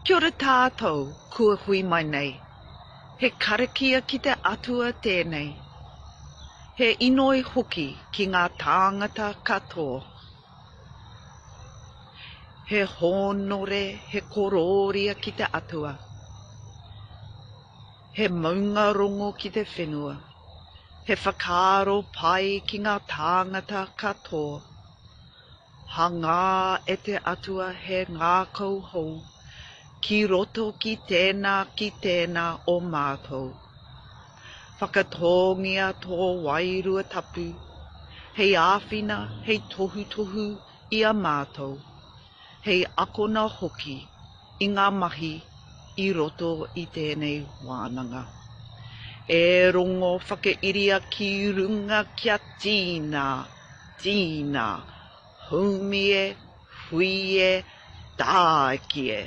Kia ora tātou kua hui mai nei. He karakia ki te Atua tēnei. He inoi hoki ki ngā tāngata katoa. He hōnore, he korōria ki te Atua. He maungarongo ki te whenua. He whakaaro pai ki ngā tāngata katoa. Hangā e te Atua he ngākau hou ki roto ki tēnā ki tēnā o mātou. Whakatōngia tō Wairua Tapu hei āwhina, hei tohutohu i a mātou, hei akona hoki i ngā mahi i roto i tēnei wānanga. E rongo whakairia ki runga kia tīna! Tīna, haumi e, hui e, tāiki e.